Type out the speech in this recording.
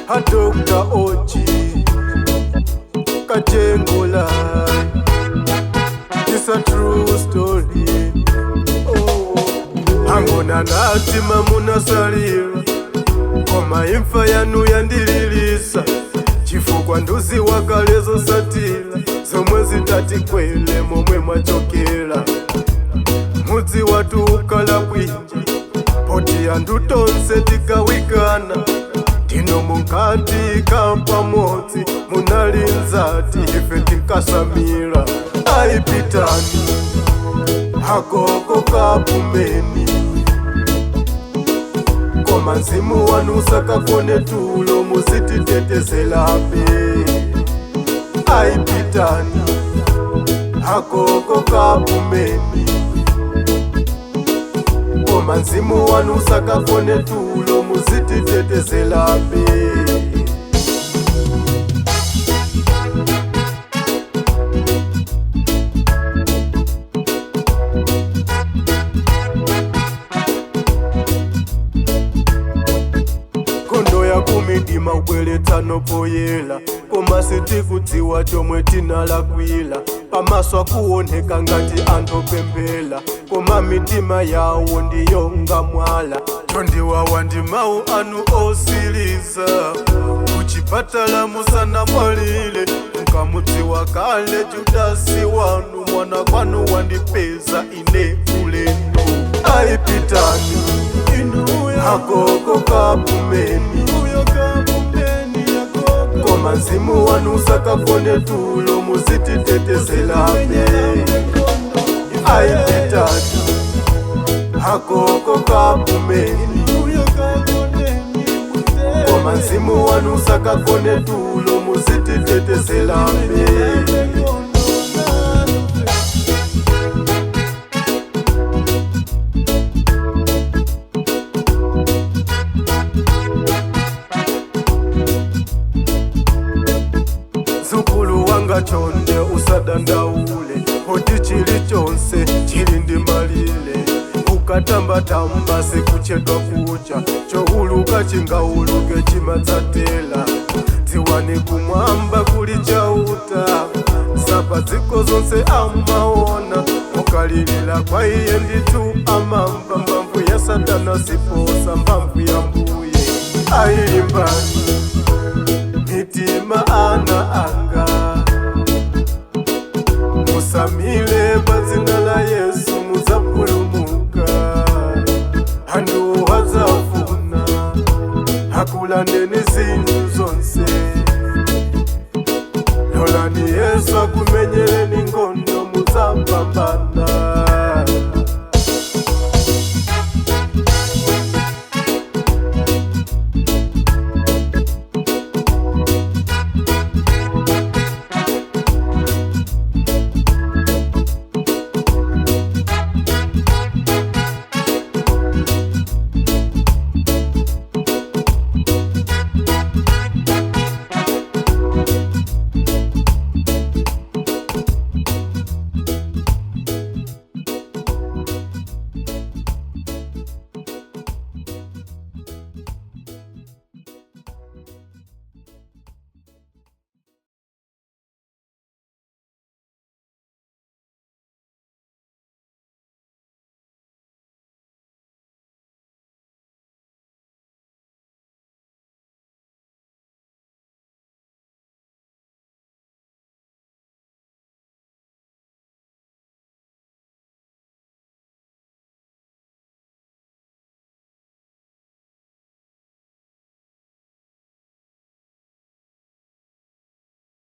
A Dr. Oji Kajengula. It's a true story. Oh, angona nati mamunasalira, koma imfa yanu yandililisa, chifukwa nduzi wakale zosatira zomwe zitatikwele momwe mwachokera. Mudzi watu ukala bwinja poti anthu tonse tigawikana. Ndino munkati pamodzi munali nzati, ife tinkasamira. Aipitani agogo kapumeni, koma mzimu wanu usakagone tulo, muzititetezelabe. Aipitani agogo kapumeni, koma mzimu wanu usakagone tulo, muzititetezelabe. Kondo ya kumidima ubweretsano poyela, koma sitikudziwa chomwe tinalakwila. Pamaso akuoneka ngati anthu opemphera, koma mitima yawo ndiyonga mwala. Chondiwawa ndi mawu anu osiliza kuchipatala musanamwalire. Mukamudziwa kale Judasi wanu, mwana kwanu wandipeza ine ulendo. Aipitani agogo kapumeni, koma mzimu wanu usakagone tulo, muzititetezelabe. Aipitani agogo kapumeni, koma mzimu wanu usakagone tulo, muzititetezelabe. Zukulu wanga chonde usadandaule, poti chilichonse chili ndi malire. Ukatambatamba sikuchedwa kucha, chouluka chingauluke chimatsatela. Dziwani kumwamba kuli Chauta, sapa dziko zonse amaona. Ukalilira kwa iye ndithu amamva. Mphamvu ya Satana siposa mphamvu ya Mbuye. Ayilimbani mitima ana anga, musamile pa dzina la Yesu mudzapulumuka. Anthu adzafuna akulandeni zinthu.